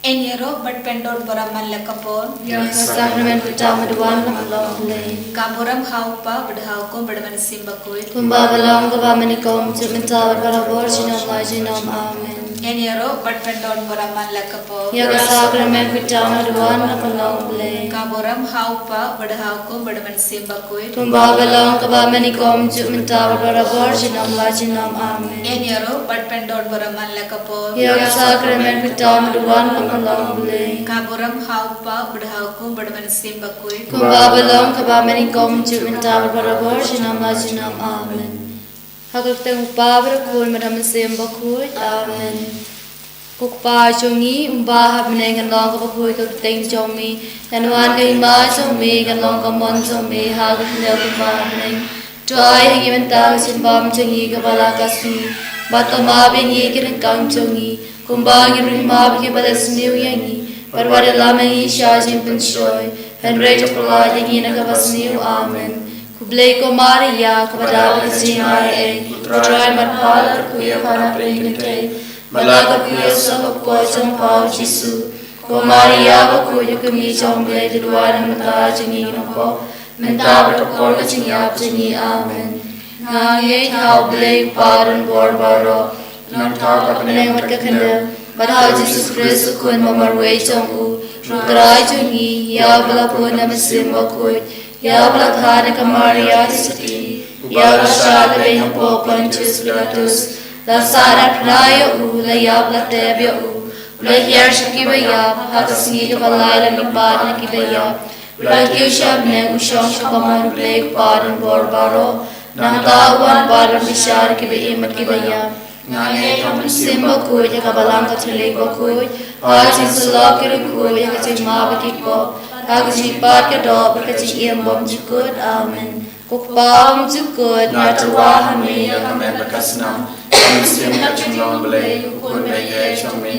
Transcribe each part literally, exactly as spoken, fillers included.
Ïaroh bad pyndon bor man la ka por. Ïa ka sakrament ka jingwan ka long Blei. Ka burom ha u Kpa bad ha u Khun bad ha u Mynsiem Bakhuid. Kumba ka long kaba mynnyngkong, mynta bad barabor, junom la junom. Amen. Ïaroh bad pyndon bor man la ka por. Ïa ka sakrament ka jingwan ka long Blei. Ka burom ha u Kpa bad ha u Khun bad ha u Mynsiem Bakhuid. Kumba ka long kaba mynnyngkong, mynta bad barabor, junom la junom. Amen. Ïaroh bad pyndon bor man la ka por. Ïa ka sakrament ka jingwan ka long Blei. Ka burom ha u Kpa bad ha u Khun bad ha u Mynsiem Bakhuid. Kumba ka long kaba mynnyngkong, mynta bad barabor, junom la junom. Amen. Ha ka kyrteng u Kpa bad u Khun bad ha u Mynsiem Bakhuid. Amen. Ko Kpa jong ngi uba ha bneng, kan long kaba khuid ka kyrteng jong me, kan wan ka hima jong me, kan long ka mon jong me ha ka bneng kumba ha bneng. To ai ha ngi mynta ka jingbam jong ngi kaba la ka sngi, bad to map ïa ngi ki ryngkang jong ngi, kumba ngi ruh ngi map ïa kiba leh sniew ïa ngi, bad wat ïalam ïa ngi sha jingpynshoi, hynrei to pynlait ïa ngi na kaba sniew. Amen. Khublei ko Maria, kaba dap da ka jingaiei, U Trai bad pha la kyrkhu ïa pha na pdeng kynthei, bad la kyrkhu ïa u son bakhuid jong pha u Jisu. Ko Maria bakhuid, ïa ka kmie jong u Blei, to duwai namar kata jong ngi ki nongpop, mynta bad ha ka por ka jingïap jong ngi. Amen. Nga ngeit ha u Blei u Kpa donbor baroh, u nongthaw ka bneng bad ka khyndew, bad ha u Jisu Khrist u Khun ba marwei jong u, u Trai jong ngi, ïa uba la bun da u Mynsiem Bakhuid, ïa uba la kha da ka Maria Theisotti, ïa uba la shah lehbeiñ hapoh u Pontius Pilatus, la sahnarphna ïa u, la ïap, la tep ïa u, u la hiar sha kiba ïap, ha ka sngi kaba lai u la mihpat na kiba ïap, u la kiew sha bneng, u shong sha kamon u Blei u Kpa donbor baroh. Nangta u wan pat ban bishar ïa kiba im bad kiba ïap. Nga ngeit ha u Mynsiem Bakhuid, ha ka Balang Katholik bakhuid, ha ka jingsyllok ki riewkhuid, ha ka jingmap ïa ki pop, ha ka jingpynkhuid ka doh bad ka jingim bymjukut. Amen. Ko Kpa bymjukut, nga tyrwa ha me ïa ka met bad ka snam, ka mynsiem, ka jinglong Blei, u Khun baieit jong me,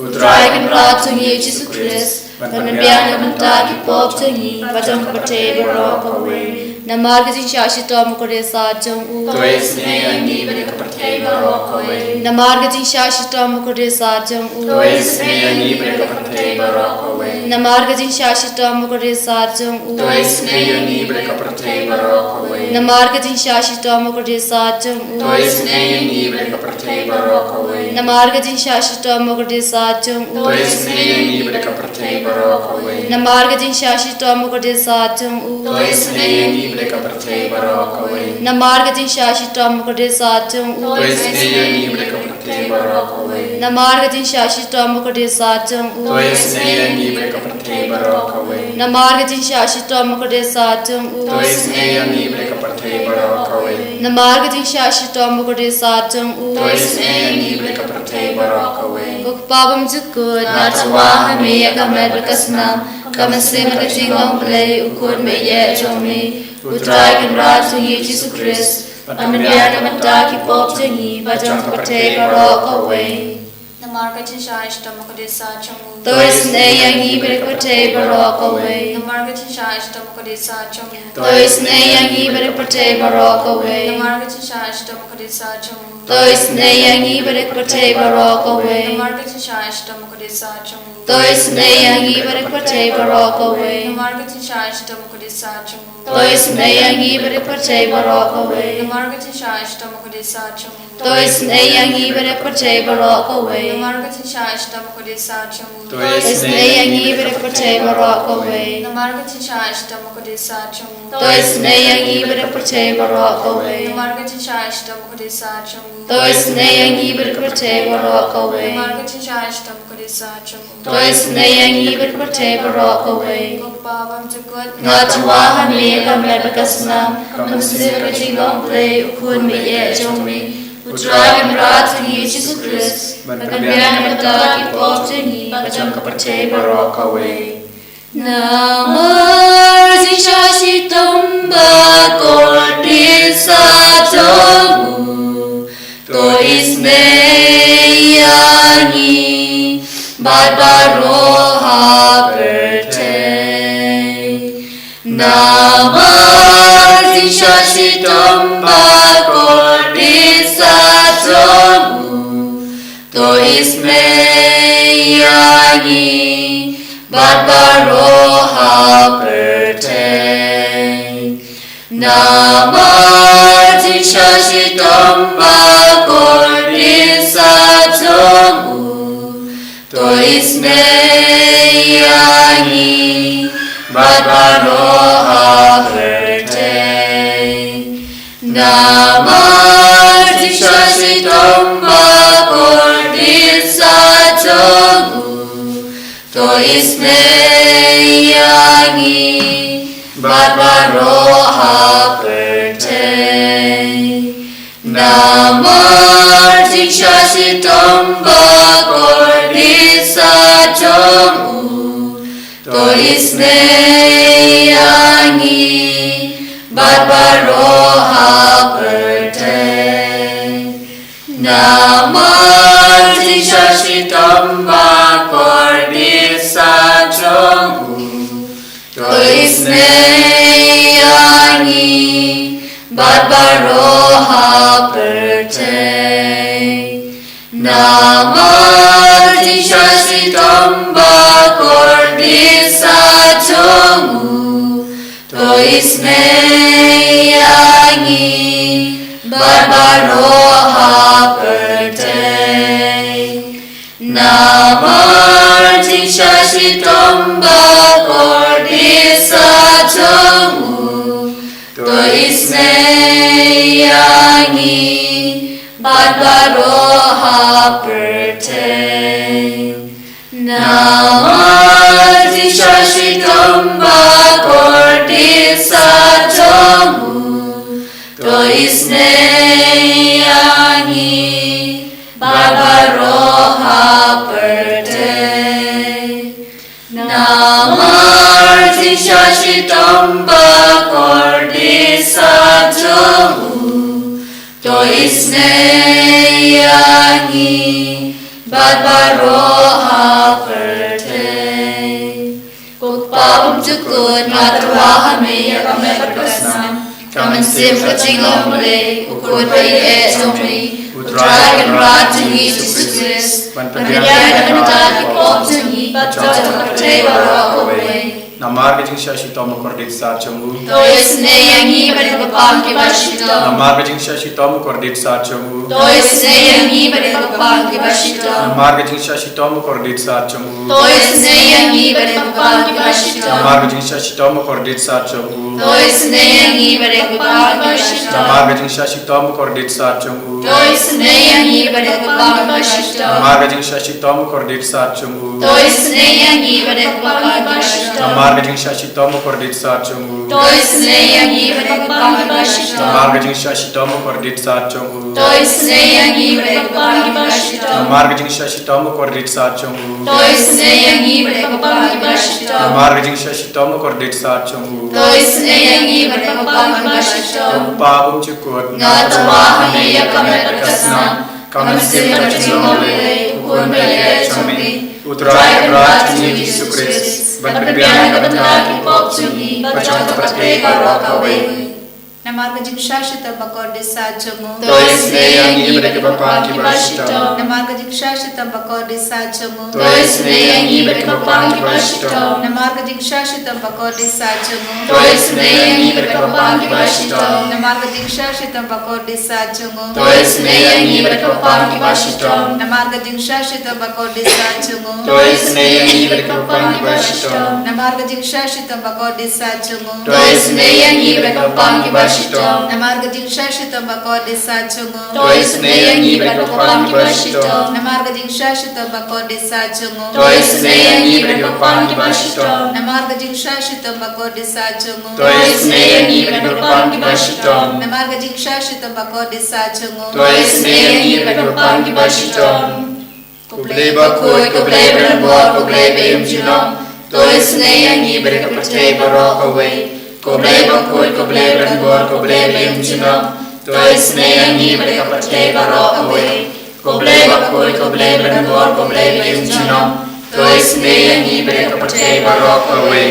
U Trai Kynrad jong ngi U Jisu Khrist, ban pynbiang na ka bynta ki pop jong ngi bad jong ka pyrthei baroh kawei. Namar ka jingshah shitom u kordesat jong u, to isynei ïa ngi bad ïa ka pyrthei baroh kawei. Namar ka jingshah shitom u kordesat jong u, to isynei ïa ngi bad ïa ka pyrthei baroh kawei. Namar ka jingshah shitom u kordesat jong u, to isynei ïa ngi bad ïa ka pyrthei baroh kawei. Namar ka jingshah shitom u kordesat jong u, to isynei ïa ngi bad ïa ka pyrthei baroh kawei. Namar ka jingshah shitom u kordesat jong u, to isynei ïa ngi bad ïa ka pyrthei baroh kawei. Namar ka jingshah shitom u kordesat jong u, to isynei ïa ngi bad ïa ka pyrthei baroh kawei. Namar ka jingshah shitom u kordesat jong u, to isynei ïa ngi bad ïa ka pyrthei baroh kawei. Namar ka jingshah shitom u kordesat jong u, to isynei ïa ngi bad ïa ka pyrthei baroh kawei. Namar ka jingshah shitom u kordesat jong u, to isynei ïa ngi bad ïa ka pyrthei baroh kawei. Namar ka jingshah shitom u kordesat jong u, to isynei ïa ngi bad ïa ka pyrthei baroh kawei. Ko Kpa bymjukut, nga tyrwa ha me ïa ka met bad ka snam, ka mynsiem bad ka jinglong Blei, U Khun baieit jong me, U Trai Kynrad jong ngi U Jisu Khrist, ban pynbiang na ka bynta ki pop jong ngi bad jong ka pyrthei baroh kawei. Namar ka jingshah shitom u kordesat jong u, to isynei ïa ngi bad ïa ka pyrthei baroh kawei. Namar ka jingshah shitom u kordesat jong u, to isynei ïa ngi bad ïa ka pyrthei baroh kawei. Namar ka jingshah shitom u kordesat jong u, to isynei ïa ngi bad ïa ka pyrthei baroh kawei. Namar ka jingshah shitom u kordesat jong u, to isynei ïa ngi bad ïa ka pyrthei baroh kawei. Namar ka jingshah shitom u kordesat jong u, to isynei ïa ngi bad ïa ka pyrthei baroh kawei. Namar ka jingshah shitom u kordesat jong u, to isynei ïa ngi bad ïa ka pyrthei baroh kawei. Namar ka jingshah shitom u kordesat jong u, to isynei ïa ngi bad ïa ka pyrthei baroh kawei. Namar ka jingshah shitom u kordesat jong u, to isynei ïa ngi bad ïa ka pyrthei baroh kawei. Namar ka jingshah shitom u kordesat jong u, to isynei ïa ngi bad ïa ka pyrthei baroh kawei. Namar ka jingshah shitom u kordesat jong u, to isynei ïa ngi bad ïa ka pyrthei baroh kawei. Ko Kpa bymjukut, nga tyrwa ha me ïa ka met bad ka snam, ka mynsiem bad ka jinglong Blei, U Khun baieit jong me, U Trai Kynrad jong ngi U Jisu Khrist, ban pynbiang na ka bynta ki pop jong ngi bad jong ka pyrthei baroh kawei. Namar ka jingshah shitom ba kordesat jong u, to isynei ïa ngi bad baroh ha pyrthei. Namar ka jingshah shitom ba kordesat jong u, to isynei ïa ngi bad baroh ha pyrthei. Namar jingshah shitom ba kordit sah jong u, to isynei ïa ngi bad baroh ha pyrthei. Namar jingshah shitom ba kordit sah jong u, to isynei ïa ngi bad baroh ha pyrthei. Namar jingshah shitom ba kordit sah jong u, to isynei ïa ngi bad baroh ha pyrthei. Namar jingshah shitom ba kordit sah jong u, to isynei ïa ngi bad baroh ha pyrthei. Namar jingshah shitom ba kordit sah jong u, to isynei ïa ngi bad baroh ha pyrthei. Namar jingshah shitom ba kordit sah jong u, to isynei ïa ngi bad baroh ha pyrthei. Namar jingshah shitom ba kordit sah jong u, to isynei ïa ngi bad baroh ha pyrthei. Namar jingshah shitom ba kordit sah jong u, to isynei ïa ngi bad baroh ha pyrthei. Ko Kpa bymjukut, nga tyrwa ha me ïa ka met bad ka snam, ka mynsiem bad ka jinglong Blei, u Khun ba ïeit jong me, U Trai Kynrad jong ngi Jisu Khrist, ban pynbiang ïa ka bynta ki pop jong ngi bad jong ka pyrthei baroh kawei. Namar ka jingshah shitom ba kordit sah jong u, to isynei ïa ngi bad ïa ka bapang kiba shitom. Namar ka jingshah shitom ba kordit sah jong u, to isynei ïa ngi bad ïa ka bapang kiba shitom. Namar ka jingshah shitom ba kordit sah jong u, to isynei ïa ngi bad ïa ka bapang kiba shitom. Namar ka jingshah shitom ba kordit sah jong u, to isynei ïa ngi bad ïa ka bapang kiba shitom. Namar ka jingshah shitom ba kordit sah jong u, to isynei ïa ngi bad ïa ka bapang kiba shitom. Namar ka jingshah shitom ba kordit sah jong u, to isynei ïa ngi bad ïa ka bapang kiba shitom. Namar ka jingshah shitom ba kordit sah jong u, to isynei ïa ngi bad ïa ka bapang kiba shitom. Namar ka jingshah shitom ba kordit sah jong u, to isynei ïa ngi bad ïa ka bapang kiba shitom. Namar ka jingshah shitom ba kordit sah jong u, to isynei ïa ngi bad ïa ka bapang kiba shitom. Namar ka jingshah shitom ba kordit sah jong u, to isynei ïa ngi bad ïa ka bapang kiba shitom. Ko Kpa bymjukut, nga tyrwa ha me ïa ka met bad ka snam, ka mynsiem bad ka jinglong Blei, u Khun ba ïeit jong me, U Trai Kynrad jong ngi Jisu Khrist, ban pynbiang ïa ka bynta ki pop jong ngi bad jong ka pyrthei baroh kawei. Namar ka jingshah shitom ba kordit sah jong u, to isynei ïa ngi bad ïa ka bapang kiba shitom. Namar ka jingshah shitom ba kordit sah jong u, to isynei ïa ngi bad ïa ka bapang kiba shitom. Namar ka jingshah shitom ba kordit sah jong u, to isynei ïa ngi bad ïa ka bapang kiba shitom. Namar ka jingshah shitom ba kordit sah jong u, to isynei ïa ngi bad ïa ka bapang kiba shitom. Namar ka jingshah shitom ba kordit sah jong u, to isynei ïa ngi bad ïa ka bapang kiba shitom. Namar ka jingshah shitom ba kordit sah jong u, to isynei ïa ngi bad ïa ka bapang kiba shitom. Namar ka jingshah shitom ba kordit sah jong u, to isynei ïa ngi bad ïa ka bapang kiba shitom. Namar ka jingshah shitom ba kordit sah jong u, to isynei ïa ngi bad ïa ka bapang kiba shitom. Namar ka jingshah shitom ba kordit sah jong u, to isynei ïa ngi bad ïa ka bapang kiba shitom. Namar ka jingshah shitom ba kordit sah jong u, to isynei ïa ngi bad ïa ka bapang kiba shitom. Ko Blei bakhuid, ko Blei barim bor, ko Blei ba im junom, to isynei ïa ngi bad ïa ka pyrthei baroh kawei. Ko Blei bakhuid, ko Blei barim bor, ko Blei ba im junom, to isynei ïa ngi bad ïa ka pyrthei baroh kawei. Ko Blei bakhuid, ko Blei barim bor, ko Blei ba im junom, to isynei ïa ngi bad ïa ka pyrthei baroh kawei.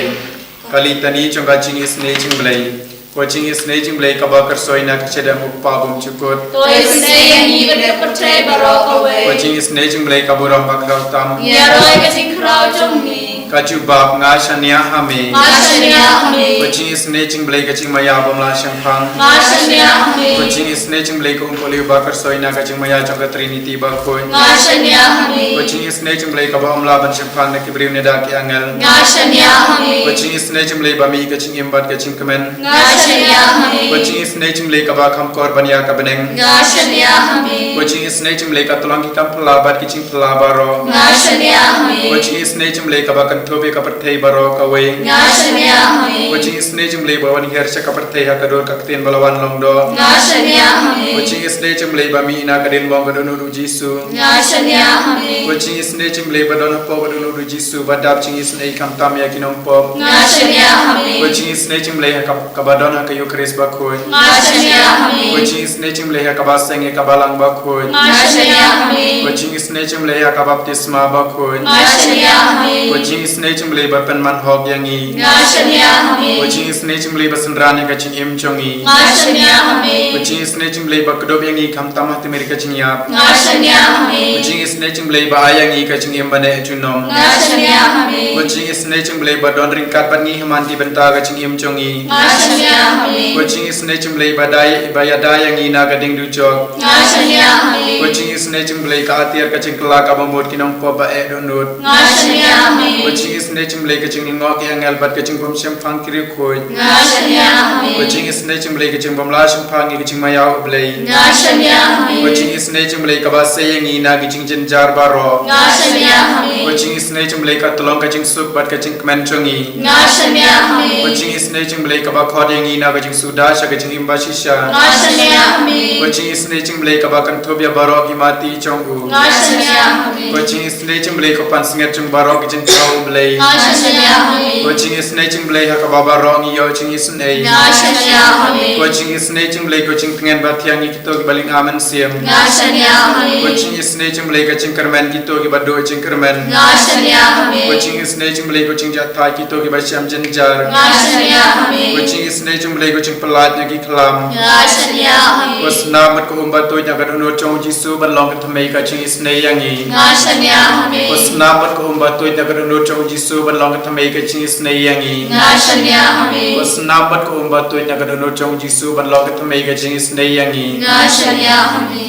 Ka litani jong ka jingisynei jong U Blei. Ko jingisynei jong U Blei kaba kyrshoi na ka shadem U Kpa bymjukut. To isynei ïa ngi bad ka pyrthei baroh kawei. Ko jingisynei jong U Blei ka burom bakhraw tam. Ïaroh ïa ka jingkhraw jong ngi. Ka jubab, nga shaniah ha me. Nga shaniah ha me. Ko jingisynei jong U Blei ka jingmaïa bym lah shemphang. Nga shaniah ha me. Ko jingisynei jong U Blei ka umpohliew ba kyrshoi na ka jingmaïa jong ka Trinity bakhuid. Nga shaniah ha me. Ko jingisynei jong U Blei kaba ym lah ban shemphang na ki briew ne da ki angel. Nga shaniah ha me. Ko jingisynei jong U Blei ba mih ka jingim bad ka jingkmen. Nga shaniah ha me. Ko jingisynei jong U Blei kaba kham kor ban ïa ka bneng. Nga shaniah ha me. Ko jingisynei jong U Blei ka tyllong ki kam phylla bad ki jingphylla baroh. Nga shaniah ha me. Ko jingisynei jong U Blei kaba kynthup ïa ka pyrthei baroh kawei. Nga shaniah ha me. Ko jingisynei jong U Blei ba wan hiar sha ka pyrthei ha ka dur ka ktien ba la wan long doh. Nga shaniah ha me. Ko jingisynei jong U Blei ba mih na ka diengphna ka dohnud U Jisu. Nga shaniah ha me. Ko jingisynei jong U Blei ba don hapoh ka dohnud U Jisu ba dap jingisynei khamtam ïa ki nongpop. Nga shaniah ha me. Ko jingisynei jong U Blei ha ka, kaba don ha ka Eukharist bakhuid. Nga shaniah ha me. Ko jingisynei jong U Blei ha kaba seng ïa ka Balang bakhuid. Nga shaniah ha me. Ko jingisynei jong U Blei ha ka baptisma bakhuid. Nga shaniah ha me. Ko jingisynei jong U Blei ba pynman hok ïa ngi. Nga shaniah ha me. Ko jingisynei jong U Blei ba synran ïa ka jingim jong ngi. Nga shaniah ha me. Ko jingisynei jong U Blei ba kdup ïa ngi khamtam ha tmier ka jingïap. Nga shaniah ha me. Ko jingisynei jong U Blei ba ai ïa ngi ka jingim ba neh junom. Nga shaniah ha me. Ko jingisynei jong U Blei ba don ryngkat bad ngi ha man ki bynta ka jingim jong ngi. Nga shaniah ha me. Ko jingisynei jong U Blei ba dei, ba ïada ïa ngi na ka dieng dujok. Nga shaniah ha me. Ko jingisynei jong U Blei ka atiar ka jingkylla kaba mut ki nongpop ba eh dohnud. Nga shaniah ha me. Ko jingisynei jong U Blei ka jinglyngngoh ki angel bad ka jingbymshemphang ki riewkhuid. Nga shaniah ha me. Ko jingisynei jong U Blei ka jingbymlah shemphang ïa ka jingmaïa U Blei. Nga shaniah ha me. Ko jingisynei jong U Blei kaba sei ïa ngi na ki jingjynjar baroh. Nga shaniah ha me. Ko jingisynei jong U Blei ka tyllong ka jingsuk bad ka jingkmen jong ngi. Nga shaniah ha me. Ko jingisynei jong U Blei kaba khot ïa ngi na ka jingsuda sha ka jingim bashisha. Nga shaniah ha me. Ko jingisynei jong U Blei kaba kynthup ïa baroh ki mati jong u. Nga shaniah ha me. Ko jingisynei jong U Blei ko pansngiat jong baroh ki jingthaw U Blei. Nga shaniah ha me. Ko jingisynei jong U Blei ha kaba baroh ngi ïoh jingisynei. Nga shaniah ha me. Ko jingisynei jong U Blei ko jingtngen ba thiang ïa kito kiba lyngba mynsiem. Nga shaniah ha me. Ko jingisynei jong U Blei ka jingkyrmen kito kiba duh jingkyrmen. Nga shaniah ha me. Ko jingisynei jong U Blei ko jingjahthait kito kiba shem jynjar. Nga shaniah ha me. Ko jingisynei jong U Blei ko jingpyllait na ki khlam. Nga shaniah ha me. Ko snam bad ko um ba tuid na ka dohnud jong U Jisu ban long ka thymmei ka jingisynei ïa ngi. Nga shaniah ha me. Ko snam bad ko um ba tuid na ka dohnud jong U Jisu ban long ka thymmei ka jingisynei ïa ngi. Nga shaniah ha me. Ko snam bad ko um ba tuid na ka dohnud jong U Jisu ban long ka thymmei ka jingisynei ïa ngi. Nga shaniah ha me.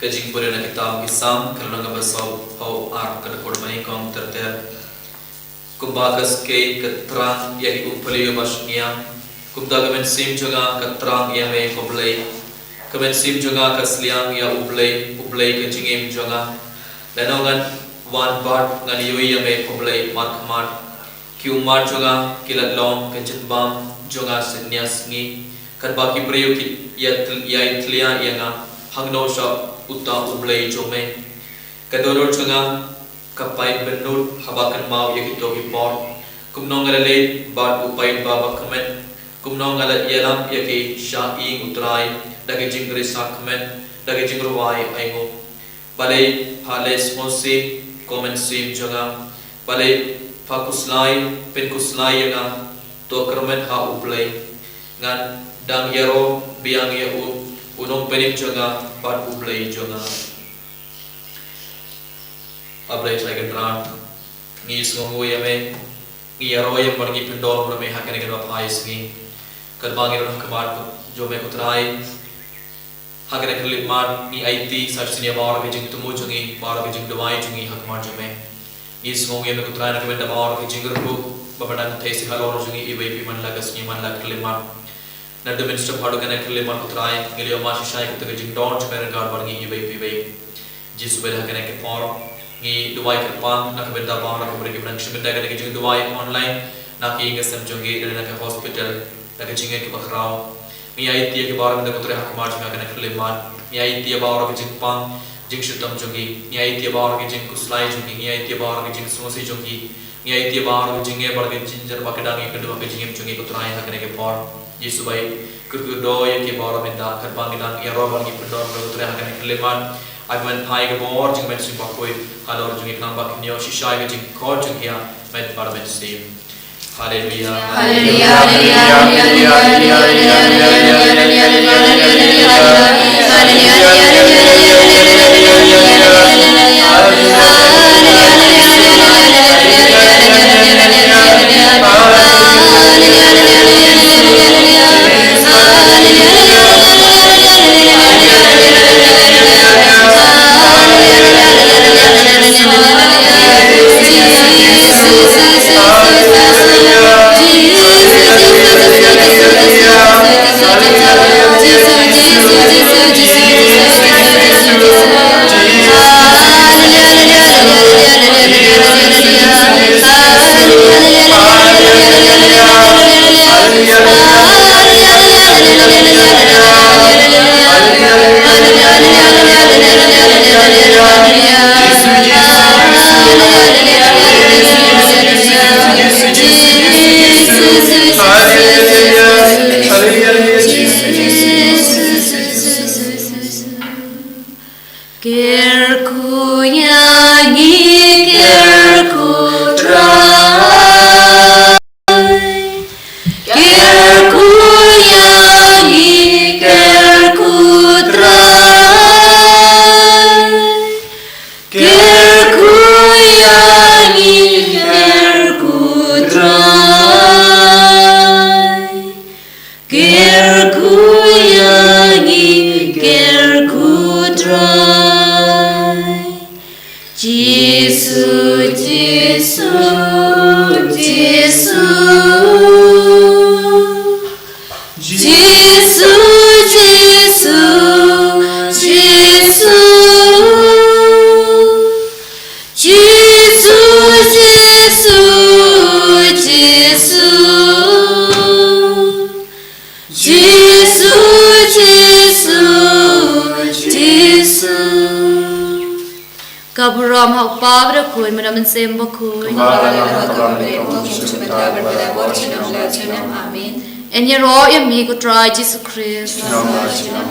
Ka jingpule na kitab ki Salm, ka lynnong kaba sawphew ar, ka dkhot ba nyngkong ter ter. Kumba ka skei ka thrang ïa ki umphylliuh ba shngaiñ, kumta ka mynsiem jong nga ka thrang ïa me, ko Blei. Ka mynsiem jong nga ka sliang ïa U Blei, U Blei ka jingim jong nga. Lano ngan wan bad ngan ïohi ïa me, ko Blei, markhmat. Ki ummat jong nga ki la long ka jingbam jong nga synñia sngi. Katba ki briew ki ïa tl-, ïai tlia ïa nga, hangno sha uta U Blei jong me? Ka dohnud jong nga ka pait bynnud haba kynmaw ïa kito ki por. Kumno nga la leit bad u paidbah ba kmen? Kumno nga la ïalam ïa ki sha ïing U Trai da ka jingrisa kmen, da ka jingrwai ainguh? Balei pha leh sngewsih, ko mynsiem jong nga? Balei pha khuslai, pynkhuslai ïa nga? To kyrmen ha U Blei. Ngan dang ïaroh biang ïa u, u Nongpynim jong nga bad U Blei jong nga. A Blei Trai Kynrad, ngi sngewnguh ïa me, ngi ïaroh ïa me bad ngi pyndon ïa me ha kane ka dohnud pyrshah sngi. Katba ngi don ha khmat jong me, ko Trai, ha kane ka khyllipmat ngi aiti sa shisien ïa baroh ki jingthmu jong ngi, baroh ki jingduwai jong ngi ha khmat jong me. Ngi sngewnguh ïa me, ko Trai, na ka bynta baroh ki jingkyrkhu ba pyndonkam sa halor jong ngi iwei pa iwei man la ka sngi man la ka khyllipmat. Naduh mynstep haduh kane ka khyllipmat, ko Trai, ngi la ïohmad shisha ïa kata ka jingdon jong me ryngkat bad ngi iwei pa iwei. Jisu, bad ha kane ka por ngi duwai kyrpang na ka bynta baroh ki briew kiba nang shim bynta kane ka jingduwai online, na ka ïing ka sem jong ki, na ka hospital, na ka jingngeit kaba khraw. Ngi aiti ïa ki baroh mynta, ko Trai, ha khmat jong me ha kane ka khyllipmat. Ngi aiti ïa baroh ki jingpang jingshitom jong ki. Ngi aiti ïa baroh ki jingkhuslai jong ki. Ngi aiti ïa baroh ki jingsngewsih jong ki. Ngi aiti ïa baroh ki jingeh bad ki jingjynjar ba ki dang ïakynduh ha ka jingim jong ki, ko Trai, ha kane ka por. Jisu, bai kyrkhu ïa ki baroh mynta, katba ngi dang ïaroh bad ngi pyndon, ko Trai, ha kane ka khyllipmat. Ai men phai ïa ka bor jong ka Mynsiem Bakhuid halor jong ki, khnang ba kin ïoh shisha ïa ka jingkhot jong ki ïa met bad mynsiem. Hallelujah. Ker khuid ïa ngi, ker khuid Trai. Ker khuid ïa ngi, ker khuid Trai. Ker khuid ïa ngi, ker khuid Trai. Ker khuid ïa ngi, ker khuid Trai. Jisu, Jisu, Jisu. Jisu, Jisu, Jisu. Jisu, Jisu, Jisu. Jisu, Jisu, Jisu. Ka burom ha u Kpa bad ha u Khun bad ha u Mynsiem Bakhuid. Kumba la long ha kaba bun, kum shi mynta bad ha ka por jong ngi junom. Amen. Yn ïaroh ïa me ko Trai Jisu Khrist. Junom la junom.